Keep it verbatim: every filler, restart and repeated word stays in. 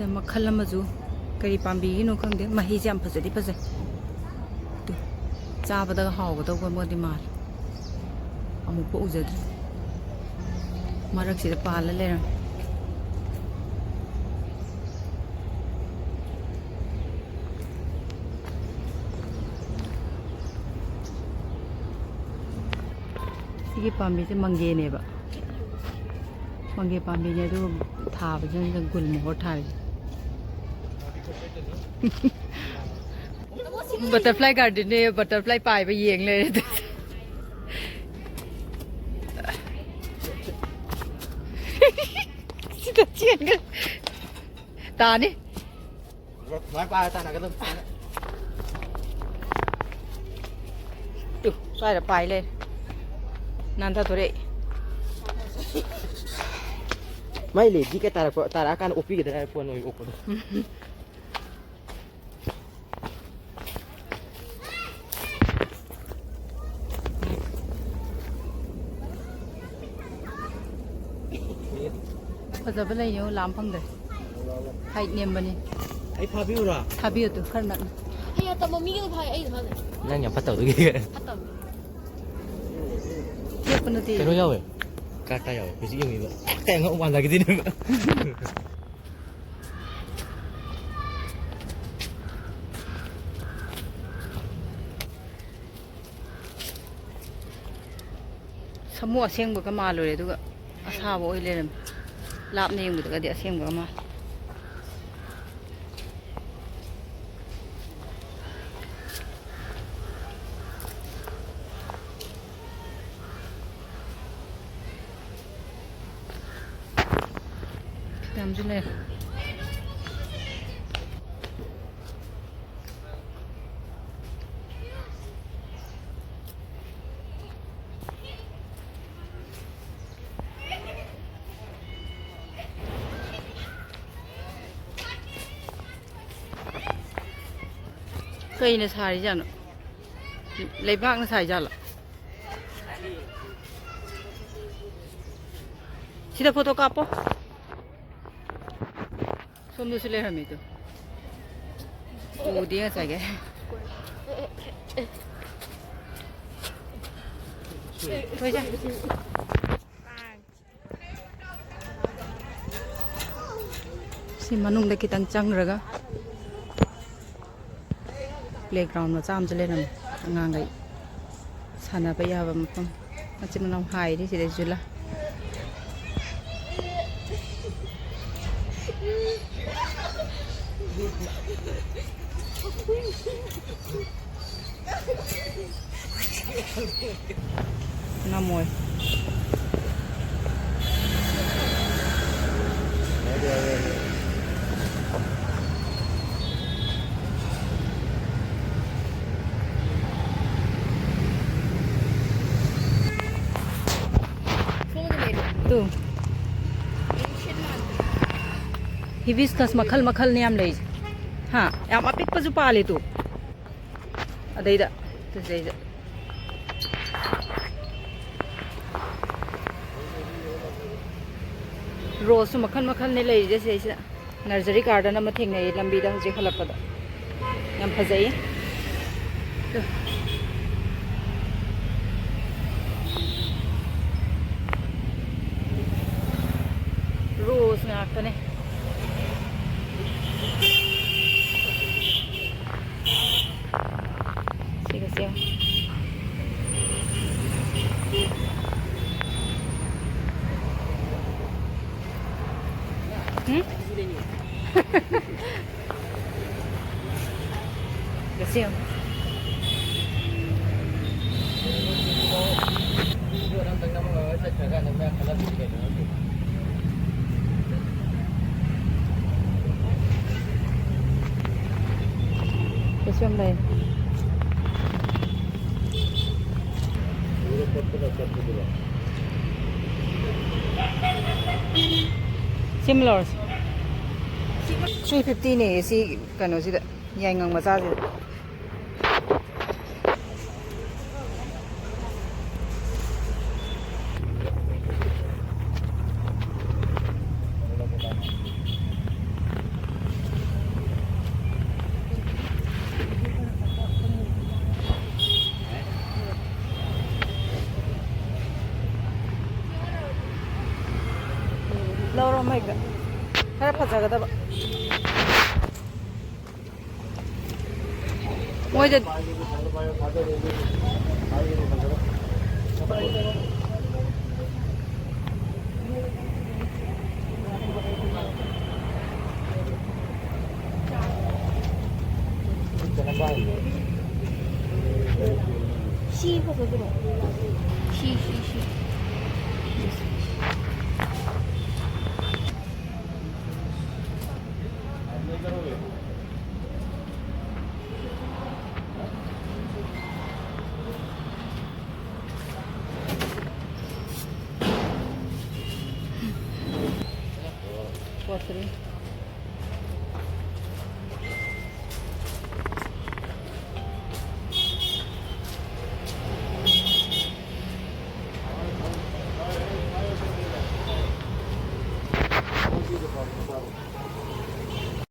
ꯃꯈꯜ ꯑꯃꯁꯨ, ꯀꯔꯤ ꯄꯥꯝꯕꯤꯒꯤꯅꯣ ꯈꯪꯗꯦ, ꯃꯍꯩꯁꯦ ꯌꯥꯝ ꯐꯖꯗꯤ ꯐꯖꯩ꯫ ꯇꯨ, ꯆꯥꯕꯗꯒ ꯍꯥꯎꯒꯗꯧꯕ ꯑꯃꯗꯤ ꯃꯥꯜꯂꯦ꯫ ꯑꯃꯨꯛꯐꯥꯎ ꯎꯖꯗ꯭ꯔꯤ꯫ ꯃꯔꯛꯁꯤꯗ ꯄꯥꯜꯂ ꯂꯩꯔꯝꯃꯦ꯫ ꯁꯤꯒꯤ ꯄꯥꯝꯕꯤꯁꯦ ꯃꯪꯒꯦꯅꯦꯕ꯫ ꯃꯪꯒꯦ ꯄꯥꯝꯕꯤꯅꯦ, ꯑꯗꯨꯒ ꯊꯥꯕꯁꯤꯅ ꯒꯨꯜ ꯃꯣꯍꯣꯔ ꯊꯥꯔꯤ꯫ Butterfly garden ꯅꯦ, butterfly ꯄꯥꯏꯕ ꯌꯦꯡ ꯂꯩꯔꯦ꯫ ꯁꯤꯗ ꯆꯦꯟꯈ꯭ꯔꯦ꯫ ꯇꯥꯅꯤ꯫ ꯁꯨꯃꯥꯏꯅ ꯄꯥꯏꯔ ꯇꯥꯟꯅꯒꯗꯕ꯫ ꯇꯨ, ꯁ꯭ꯋꯥꯏꯗ ꯄꯥꯏ ꯂꯩꯔꯦ꯫ ꯅꯥꯟꯊꯗꯣꯔꯦ꯫ ꯃꯥꯏ ꯂꯦꯗꯤ ꯀ ꯇꯥꯔꯛꯄ, ꯇꯥꯔꯛꯑꯀꯥꯟꯗ ꯑꯣꯛꯄꯤꯒꯗ꯭ꯔꯥ ꯍꯥꯏꯕ ꯄꯣꯠ ꯑꯣꯏ ꯑꯣꯛꯄꯗꯣ꯫ ꯐꯖꯕ ꯂꯩ ꯌꯦꯡꯉꯨ, ꯂꯥꯝ ꯐꯪꯗ꯭ꯔꯦ꯫ ꯍꯥꯏꯠ ꯅꯦꯝꯕꯅꯤ꯫ ꯑꯩ ꯐꯥꯕꯤꯌꯨꯔꯥ? ꯊꯥꯕꯤꯌꯨ ꯇꯨ, ꯈꯔ ꯅꯛꯅ꯫ ꯑꯩ ꯑꯇꯝꯕ ꯃꯤꯒꯤꯗꯣ ꯐꯥꯏ, ꯑꯩꯗꯣ ꯐꯥꯗꯦ꯫ ꯅꯪ ꯌꯥꯝ ꯐꯠꯇꯕꯗꯨꯒꯤ꯫ ꯐꯠꯇꯕꯅꯤ꯫ ꯊꯦꯛꯄ ꯅꯠꯇꯦ꯫ ꯀꯩꯅꯣ ꯌꯥꯎꯋꯦ꯫ ꯀꯥ ꯀꯥ ꯌꯥꯎꯋꯦ꯫ ꯍꯧꯖꯤꯛ ꯌꯦꯡꯉꯤꯕ꯫ ꯀꯩ ꯑꯉꯧꯕ ꯃꯥꯟꯅꯈꯤꯗꯣꯏꯅꯦꯕ꯫ ꯁꯥꯃꯨ ꯑꯁꯦꯡꯕꯒ ꯃꯥꯜꯂꯨꯔꯦ, ꯑꯗꯨꯒ ꯑꯁꯥꯕ ꯑꯣꯏ ꯂꯩꯔꯝꯃꯦ꯫ ꯂꯥꯞꯅ ꯌꯦꯡꯕꯗꯒꯗꯤ ꯑꯁꯦꯡꯕꯒ ꯃꯥꯜꯂꯦ꯫ ꯌꯥꯝꯁꯨ ꯂꯩ꯫ ꯀꯩꯅ ꯁꯥꯔꯤꯖꯥꯠꯅꯣ? ꯂꯩꯕꯥꯛꯅ ꯁꯥꯏꯖꯥꯠꯂꯣ? ꯁꯤꯗ ꯐꯣꯇꯣ ꯀꯥꯞꯄꯣ꯫ ꯁꯣꯝꯗꯁꯨ ꯂꯩꯔꯝꯃꯦ ꯇꯨ꯫ ꯎꯗꯦ ꯉꯁꯥꯏꯒꯩ꯫ ꯊꯣꯏꯁꯦ꯫ ꯁꯤ ꯃꯅꯨꯡꯗ ꯈꯤꯇꯪ ꯆꯪꯈ꯭ꯔꯒ playground ꯃꯆꯥ ꯑꯃꯁꯨ ꯂꯩꯔꯝꯃꯦ꯫ ꯑꯉꯥꯡꯈꯩ ꯁꯥꯟꯅꯕ ꯌꯥꯕ ꯃꯐꯝ꯫ ꯃꯆꯤꯟ ꯃꯅꯥꯎ ꯍꯥꯏꯔꯤ ꯁꯤꯗꯩꯁꯤꯗ꯫ ꯉꯝꯃꯣꯏ꯫ ꯇꯨ꯫ Hibiscus ꯃꯈꯜ ꯃꯈꯜꯅꯦ ꯌꯥꯝ ꯂꯩꯁꯦ꯫ ꯍꯥ, ꯌꯥꯝ ꯑꯄꯤꯛꯄꯁꯨ ꯄꯥꯜꯂꯦ ꯇꯨ꯫ ꯑꯗꯩꯗ, ꯁꯤꯗꯩꯗ꯫ Roseꯁꯨ ꯃꯈꯜ ꯃꯈꯜꯅꯦ ꯂꯩꯔꯤꯁꯦ ꯁꯤꯗꯩꯁꯤꯗ꯫ Nursery garden ꯑꯃ ꯊꯦꯡꯅꯩꯌꯦ ꯂꯝꯕꯤꯗ ꯍꯧꯖꯤꯛ ꯍꯜꯂꯛꯄꯗ꯫ ꯌꯥꯝ ꯐꯖꯩꯌꯦ꯫ Rose ꯉꯥꯛꯇꯅꯦ꯫ ꯁꯤꯒꯁꯦ ꯌꯦꯡꯉꯣ꯫ ꯎꯝ? ꯁꯤ ꯌꯦꯡꯉꯣ꯫ ꯀꯩꯁꯨ ꯌꯥꯝ ꯂꯩ꯫ ꯁꯤꯃ ꯂꯧꯔꯁꯤ꯫ Three fiftyꯅꯦ ꯁꯤ ꯀꯩꯅꯣꯁꯤꯗ, ꯌꯥꯏꯉꯪ ꯃꯆꯥꯁꯤꯗ꯫ ꯐꯒꯗꯕ꯫ ꯃꯣꯏꯗ ꯁꯤ ꯐꯖꯗ꯭ꯔꯣ? ꯁꯤ, ꯁꯤ, ꯁꯤ꯫